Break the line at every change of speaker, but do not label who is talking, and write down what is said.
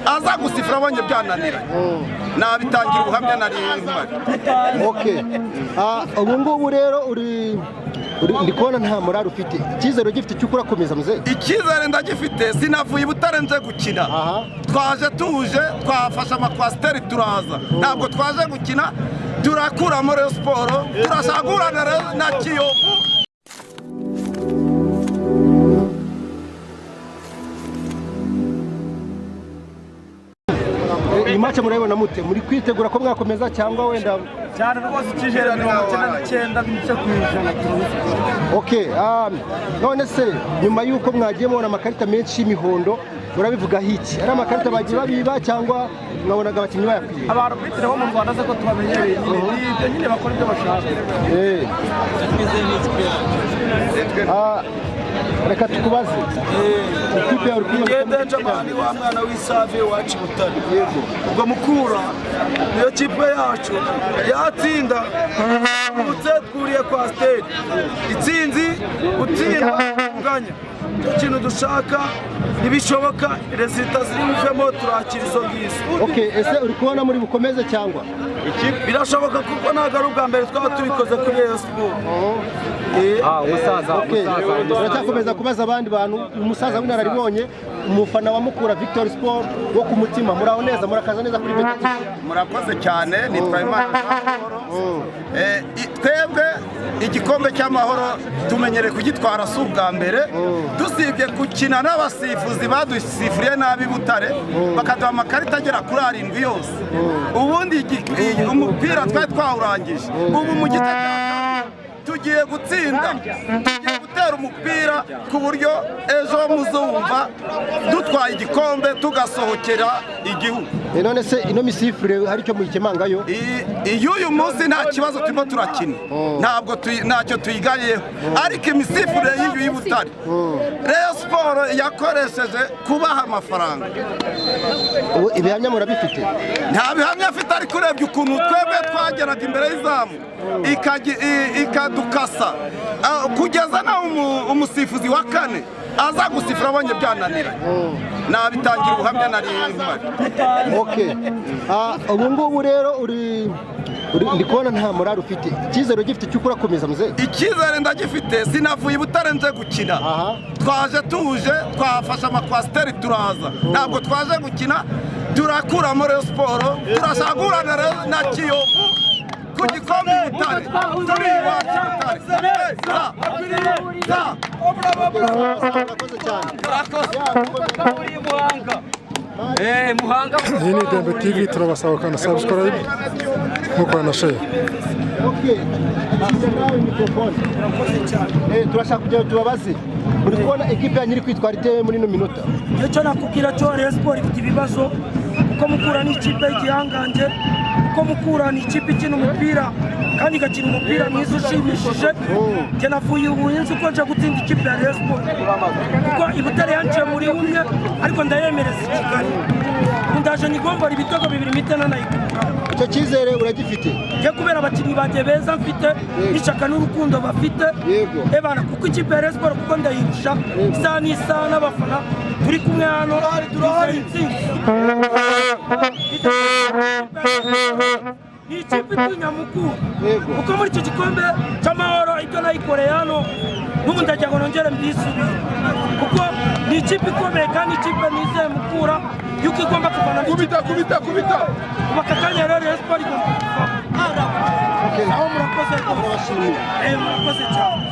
Aza gusifura abonye byananiranye, nabitangira ubuhamya, nari mpari.
Okay. Ubu ngubu rero ndi kubona nta morale ufite. Icyizere ugifite cy'uko urakomeza, muzehe?
Icyizere ndagifite, sinavuye i Butare nje gukina. Twaje tuje, twafashe amakwasiteri turaza, ntabwo twaje gukina. Turakuramo Rayon Sport, turashaka guhura na Kiyovu.
Iyi match murayibona mute? Muri kwitegura ko mwakomeza cyangwa wenda?
Cyane rwose, icyizere 99% turuzi.
Okay, none se nyuma y'uko mwagiye mubona amakarita menshi y'imihondo, murabivugaho iki? Ari amakarita bagiye babiba cyangwa mwabonaga abakinnyi bayakwiye?
Abantu bitire bo mu Rwanda se ko tubamenyereye nyine, ni ibyo nyine, bakora ibyo bashaka.
Reka tukubaze, ikipe yawe uri
Ngiye
kuyibona?
Benjamin wa mwana w'Isave iwacu i Butare. Ubwo Mukura niyo kipe yacu yatsinda utse, twuriye kwa stade itsinzi, gutsinda kunganya icyo kintu dushaka ntibishoboka. Résultat ziri buvemo turakira izo ngizo.
Okay, ese uri kubona muri bukomeze cyangwa?
Birashoboka kuko ntabwo ari ubwa mbere twaba tubikoze kuri Rayon Sport.
Umusaza.
Okay, turacyakomeza kubaza abandi bantu. Umusaza w'inararibonye, umufana wa Mukura Victory Sport wo ku mutima, muraho neza, murakaza neza kuri Beta TV.
Murakoze cyane, nitwa Imana Jean Paul. Twebwe igikombe cy'amahoro tumenyereye kugitwara, si ubwa mbere. Dusibye gukina n'abasifuzi badusifuriye nabi i Butare, bakaduha amakarita agera kuri arindwi yose. Ubundi umupira twari twawurangije. Ubu mu gice cya kabiri tugiye gutsinda, tugiye gutera umupira ku buryo ejo muzumva dutwaye igikombe, tugasohokera igihugu.
None se ino misifurire hari icyo muyikemangayo?
Iy'uyu munsi nta kibazo, turimo turakina, ntabwo ntacyo tuyigayeho, ariko imisifurire y'iyi y'i Butare, Rayon Sport yakoresheje kubaha amafaranga.
Ubu ibihamya murabifite?
Nta bihamya afite, ariko urebye ukuntu twebwe twageraga imbere y'izamu ikadukasa, kugeza naho umusifuzi wa kane aza gusifura abonye byananiranye, nabitangira ubuhamya, nari mpari.
Okay. Ubu ngubu rero ndi kubona nta morale ufite. Icyizere ugifite cy'uko urakomeza, muzehe?
Icyizere ndagifite, sinavuye i Butare nje gukina. Twaje tuje, twafashe amakwasiteri turaza, ntabwo twaje gukina. Turakuramo Rayon Sport, turashaka guhura na Kiyovu ku gikombe i Butare, turi iwacu i Butare. Za, za.
Murakoze cyane.
Murakoze.
Muhanga.
Iyi ni Dembe TV, turabasaba gukanda subscribe, mukora na share.
Okay. Shyira nawe mikrofone. Turashaka kugira ngo tubabaze, uri kubona ekipe yanyu iri kwitwara ite muri ino minota?
Icyo nakubwira cyo, Rayon Sport ifite ibibazo kuko Mukura ni ikipe y'igihangange, kuko Mukura ni ikipe ikina umupira kandi igakina umupira mwiza ushimishije. Njye navuye ubuhinzi uko nje gutsinda ikipe ya Rayon Sport, kuko i Butare yanciye muri umwe, ariko ndayemereza i Kigali. Ubu ndaje nyigombora ibitego bibiri mpite nanayikuramo.
Icyo cyizere uragifite?
Njye kubera abakinnyi banjye beza mfite n'ishyaka n'urukundo bafite. Ebana, kuko ikipe ya Rayon Sport kuko ndayirusha isaha n'isaha, n'abafana turi kumwe hano turahari. Intsinzi ni ikipe itinya Mukura, kuko muri icyo gikombe cy'amahoro ibyo nayikoreye hano n'ubu ndagira ngo nongere mbisubire, kuko ni ikipe ikomeye kandi ikipe nizeye Mukura yuko igomba kuvana.
Kubita, kubita, kubita!
Ubu aka kanya rero Rayon Sport igomba kuvamo aho. Murakoze rwose. Murakoze cyane.